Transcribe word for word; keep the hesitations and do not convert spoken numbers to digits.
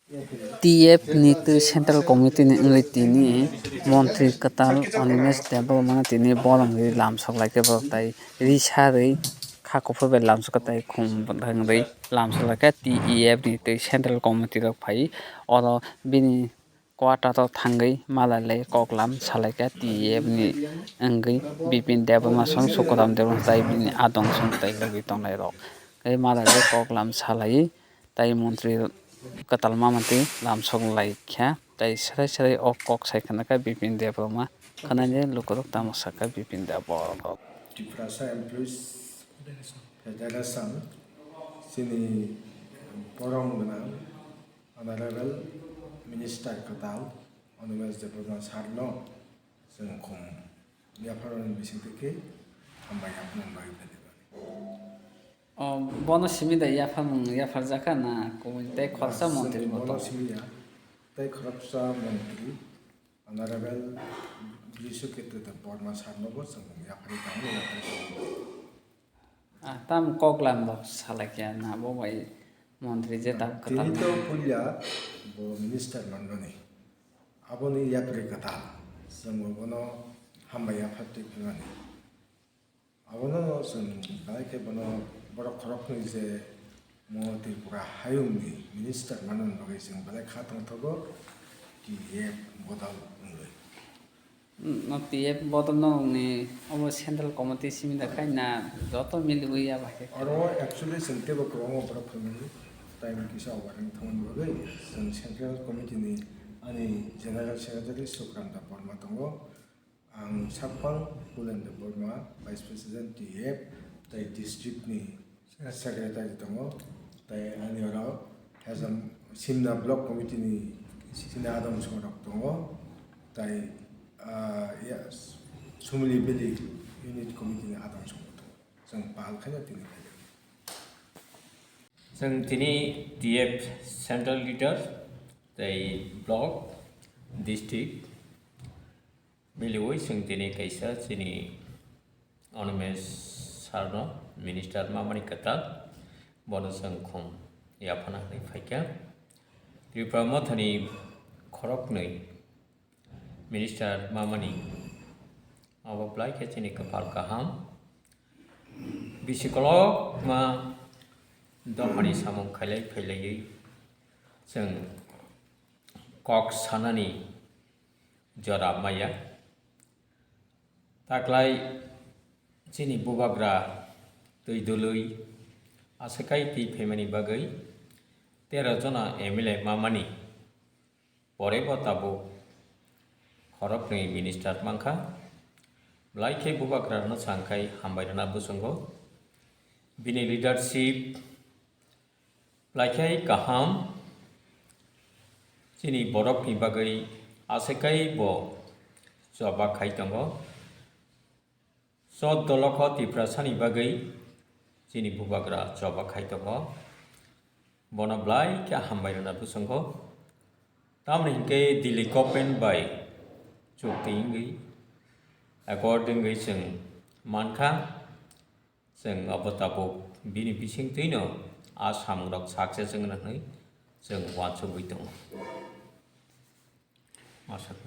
T F ni twi Central Committee ni wngwi tini montri kwtal Animesh Debbarma no tini bolong ri lamsok lai khe borok tai ri sa rwi kha kuphur bai lamsok khe tai khum rwng rwi lamsok lai khe T E F ni twi Central Committee rok phai oro bini quarter o thangwi malai lai kok lam sa lai khe T E F ni wngwi Bipin Debbarma song Sukuram Debbarma tai bini adong song tai logwi tongnai rok tei malai lai kok lam sa lai. Tai montri kwtal ma mantwi lamsok lai kha, tai serai serai o kok sai khna kha Bipin Debbarma. Khwnani lukurok tamo sakha Bipin Debbarma. Tiprasa Employees Federation chini borong gwnang Honorable Minister kwtal Animesh Debbarma sir no chwng khum yapharmani bisingtwi khe hambai yapharmani bagwi phai laimani. O, bono simi da yapharmung yapharjakha na kubun tei khoroksa montri bo bono tongo? Simi ya, tei khoroksa montri Honorable Brisuketa Debbarma sir no bo chwng yapharwi tangmani yapharwi tangmani. Ah, tam kok lam rok salai khe na bo bai montri je tab kwtal tini to puila bo minister manmani. Aboni yapri kwtal chwng bo bono hambai yaphartwi phaimani. Abono chwng belai khe bono borok khoroknwi je mo Tripura hayungni minister manmani bagwi chwng belai kha tongthogo T F bodol wngwi. No T F bodol no wngni obo central committee simi da khai na joto miliwi ya bai khe. Oro actually chwng teibo kwbangma borok phaimanwi time kisa overhang thangmani bagwi chwng central committee ni ani general secretary Sukram Debbarma tongo. Ang sakphang Pulen Debbarma, Vice President T F, tei district ni secretary tongo, tei ani oro Hezam Simna Block Committee ni sini adong songrok tongo, tei, ah, ya, Sumli Valley Unit Committee ni adong songrok tongo. Chwng pal khaino tini phai. Chwng tini T F Central Leader tei Block, District, Miliwi chwng tini kaisa chini Animesh sir no minister mamani kwtal bono chwng khum yaphana hwnwi phaikha. Tripura mothani khoroknwi minister mamani abo belai khe chini kwpal kaham. Bisi kolokma dophani samung khailai phailaiwi chwng kok sanani jora maya. Taklai chini bubagra twi dului aswk kai twi phaimani bagwi tero jona M L A mamani pore bo tabuk khoroknwi minister mankha. Belai khe bubagrano changkhai hambai rwna bwswngo. Bini leadership Belai khe kaham, chini borokni bagwi aswk kai bo choba khai tongo. Chot dolokho Tiprasani bagwi chini bubagra choba khai tongo. Bono belai khe hambai rwna bwswngo. Tamoni hinkhe Delhi government bai chukti wngwi, accordingly chwng mankha. Chwng abo tabuk bini bisingtwino a samungrok success wngna hwnwi chwng uansugwi tongo. Masa.